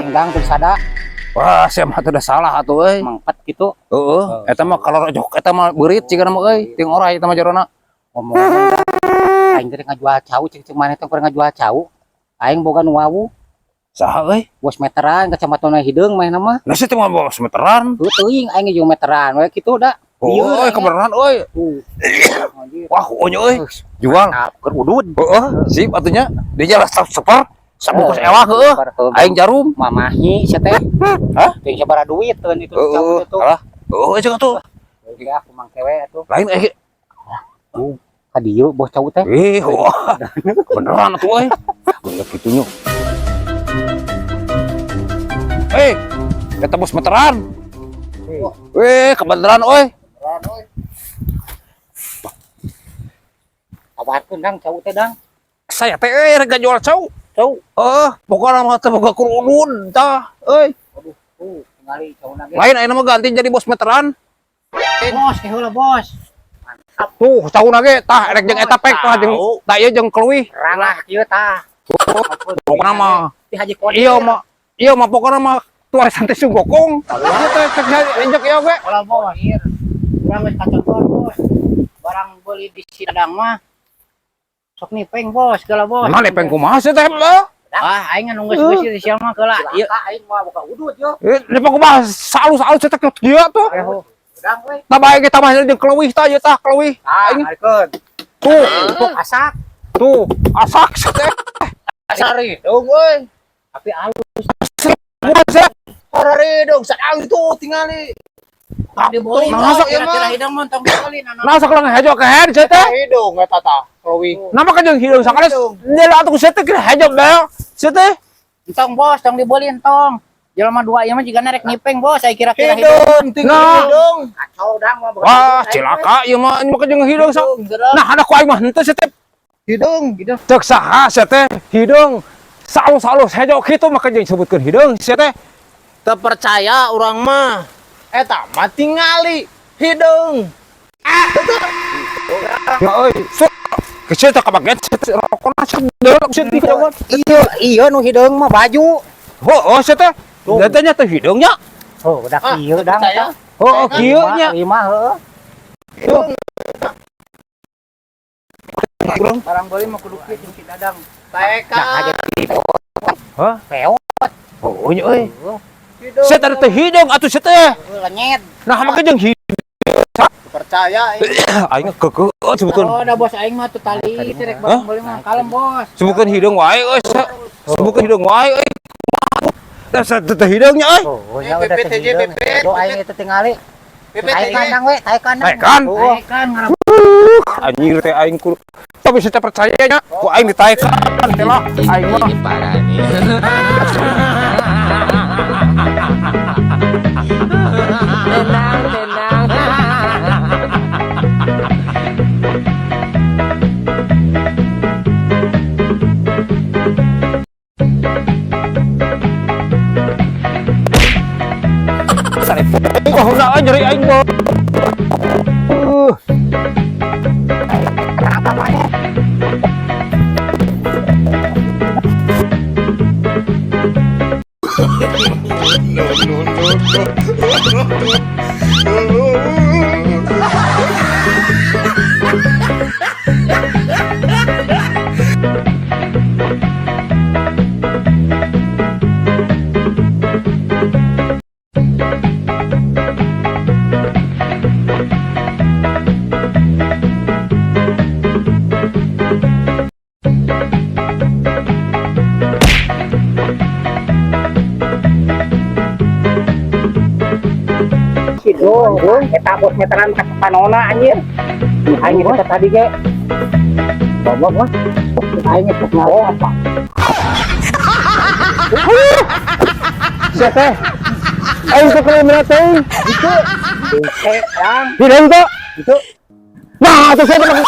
Aing dang teu sada. Wah, sia mah teu da salah atuh euy. Mangpat gitu. Heeh, eta mah kalau rojok eta mah beurit cigana mah euy, ting orai eta mah jerona. Ngomong aing teh ngajual cau cek cek maneh teh keur ngajual cau. Aing boga nu wawu. Saha euy? Bos meteran kacamata hideung manehna mah. Nah, sia teh mah bos meteran. Heuh teuing aing ge jeung meteran we kitu da. Oh, euy kebenaran euy. Tuh. Anjir. Wah, euy euy. Jual. Mantap, keur udud. Heeh, sip atunya. Dia jelas seper sabungkus ewah heueuh. Aing jarum. Mamahi sia teh. Hah? Teuing sabaraha duit teuing itu cau Heeh, itu. alah. Heeh, jeung atuh. Ya aku mangkewe atuh. Lain eh. Ka dieu bos cau teh. Eh, wah. Beneran atuh euy. Bener kitu nya. Eh, eta bos meteran. Weh, kebeneran euy. Tawarkeun dang cau teh dang. Saya teh euy rek jual cau. Cau. Heeh, pokokna mah teh boga kurunun tah euy. Aduh, tuh tingali cauna ge. Lain ayeuna mah ganti jadi bos meteran. Bos, teh heula bos. Mantap. Tuh, cauna ge tah rek jeung eta pek tah jeung tah ieu jeung keluih. Rangah kieu tah. Pokokna mah Ti Haji Kodir. Iya mah pokokna mah tuarisan teh sugokong. Ieu teh cek injek ieu ge. Olah bos. Urang geus kacontohan bos. Barang beli di Sidang mah sok nipeng bos, geula bos. Nah, lepeng kumaha sih teh? Ah, aing anu geus geus di sia mah geula. Ieu aing mah buka udut yo. Eh, lepeng kumaha salus-alus teh kieu tuh. Udang we. Tambah ge tambah jeung keleuwih tah ieu tah keleuwih. Ah, ngarikeun. Tuh, Tuh asak. tuh, asak sih teh. Asari. Dong euy. Tapi alus Buset. Horori dong, sadang itu tingali. dibeli. Nah, sok ieu mah. Kira-kira hidung mah tong dibeli nah. Nah, sok lang hejo ke head sih teh. Hidung eta tah, keluih. Nama kan jeung hideung sakali nyela atuh sih teh kira hejo bel. Sih teh. Entong bos, tong dibeli entong. Jelema dua ieu mah jigana rek nipeng bos, aya kira-kira hidung. Hidung, tingali Nah. hidung. Kacau dang mah. Wah, cilaka ieu mah ini mah jeung hideung sok. Hidung, gerak. Nah, ada ku aing mah henteu sih teh. Hidung. Hidung. Cek saha sih teh hideung. Salus-alus hejo kitu mah jeung disebutkeun hideung sih teh. Terpercaya urang mah. Eta mah tingali hidung. Ya euy, sok. Kecil teh kabagian sih teh rokona sih deuleu sih teh kejauhan. Iya, iya nu hideung mah baju. Heuh, sih teh. Datanya nya teh hideung nya. Oh, udah Ah, kieu dang. percaya. Heuh, kieu nya. Lima heuh. Tuh. Barang beli mah kudu kieu jeung si Dadang. Taekan. Nah, aja Hah? Peot. Oh, nya euy. Hidung. Sih teh hideung atuh sih teh. Lenyet. Nah, make jeung hideung. Percaya ini. Aing keukeuh sebutkeun. Oh, da bos aing mah tuh tali teh rek barang beli mah kalem bos. Sebutkeun hideung wae euy. Sebutkeun hideung wae euy. Teh teh hideung nya euy. Oh, ya udah PPTJ, teh hideung. PPT. Do aing itu tingali. PPTJ. Tae kandang we, tae kandang. Taekan? Taekan ngarep. Anjir teh aing kudu. Tapi saya percaya nya, ku aing ditaekan teh lah aing mah. Ini parah nih. Tenang, tenang. Oh, udah nyeri aing mah. No, no, no, no. Hidung, eta bos meteran ka panona anjir. Aing itu tadi ge. Bawa bos. Aing itu ngomong apa? Sia teh. Aing teh keur teh. Itu. Eh, dang. Hideung teh. Itu. Nah, atuh saya teh.